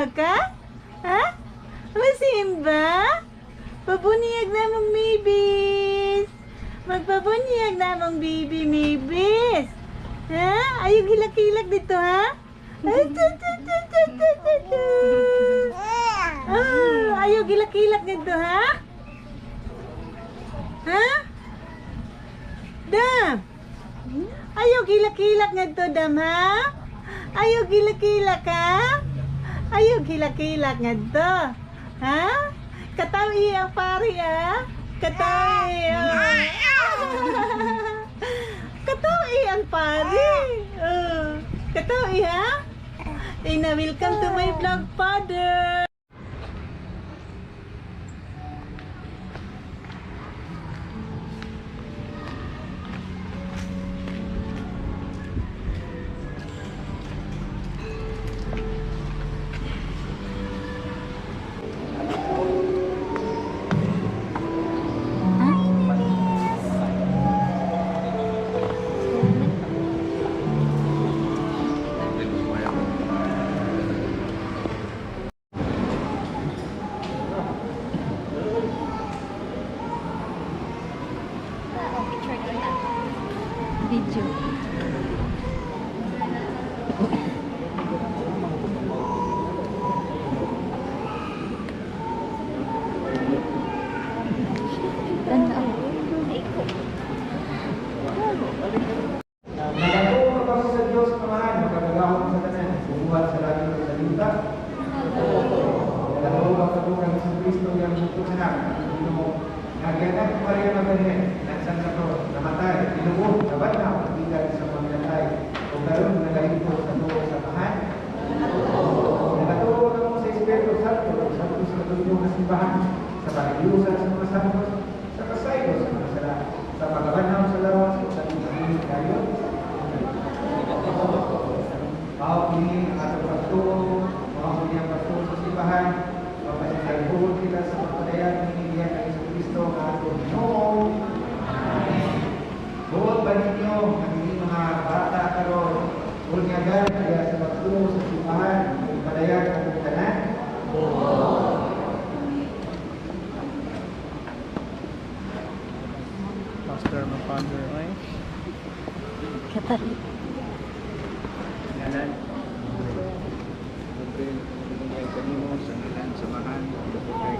Masimba ka? Ha? Masimba? Pabunyag na mong babies. Magpabunyag na mong baby mabies. Ha? Ayaw hilak-hilak dito, ha? Ay, tu, tu, tu, tu, tu, tu, tu. Ah, ayaw gilak-hilak dito, ha? Ha? Dam! Ayaw gilak-hilak ngadto, Dam, ha? Ayaw gilak-hilak, ha? Ayaw gilak-hilak ngadto. Ha? Katawi ang pari, ha? Katawi, oh. Katawi ang pari. Oh. Katawi, ha? Ina, welcome to my vlog, Father. Picture kita. Video. Tanaw. Iko. Nagatuo ka ba sa Diyos Amahan, makagagahom sa tanan, bumuhat sa langit ug sa yuta? Nagatuo ka ba kang Jesu Kristo yang bukod anak, Ginoo, nagyanak ni Maria Magdalena, nagsan sa krus, namatay, tinubos, nabanhaw, gikan sa mga pinatay, ug karon nagahimpo sa tuo sa Amahan? Nagatuo ka mo sa Espiritu Santo, sa Santo sa Katoliko nga simbahan, sa pagdiyusan sa mga santos, sa kasaylo sa mga sala, sa pagkabanhaw sa lawas, ug sa kinabuhi dayon. Mao kini ang atong pagtuo, mao kini ang pagtuo sa simbahan, mapasensyahan kita sa pagpadayag niini diha kay Jesu Kristo nga atong Ginoo. Amen. Buot ba ninyo ang inyong mga bata karon bunyagan diha sa pagtuo sa simbahan, ipadayag atong tanan? Pastor, my father, ay. Katali. Ngalan. Gabriel, pagkabunyag kanimo sa ngalan sa Amahan, kay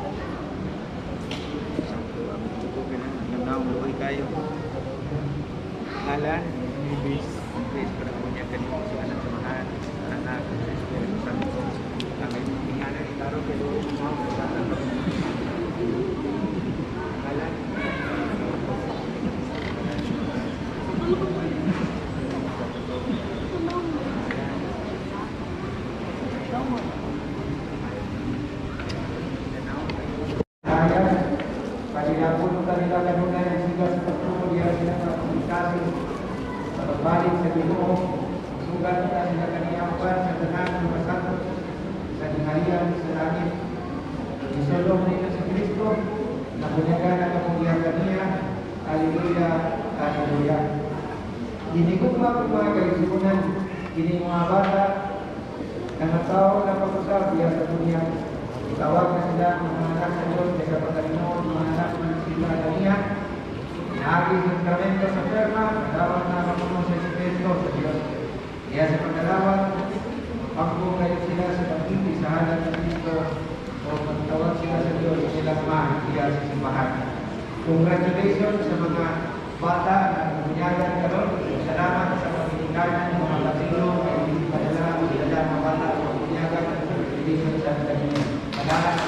Santo ang tuko kina naong luoy kayo. Ngalan, Ibis, Ibis pagkabunyag kanimo sa ngalan sa Amahan, sa Anak, sa Espiritu Santo. Ang imong ngalan itaro kay luoy mo sa ngalan. Kaya, kanila kanila kanunay ang siga sa pagtuo diha sila mga komunikasi sa pagbalik sa Ginoo. Sugat na sila kaniya uban sa tanan ng mga santos sa gingharian sa langit. Isulong ninyo si Kristo, nabunyagan ang kamulihan kaniya. Hallelujah, hallelujah. Ginigugma ko mga kaigsuonan, kini mga bata, nga tao na pag-usab diha sa dunya. Itawag na sila ang mga anak sa Diyos, kay sa pagkalinoon, mga anak man sila kaniya. Niagi sa sakramento sa perma, nadawat na mapuno sa Espiritu sa Diyos. Kaya sa pagdalawat, pangko kayo sila sa pag-ibig sa halad ng Kristo, o magtawag sila sa Diyos sa silang ama diha sa simbahan. Congratulations sa mga bata na bunyagan karon. Salamat sa pagginikanan ng mga kasino kay padala sila mga bata sa bunyagan. Congratulations sa kanila. Salamat.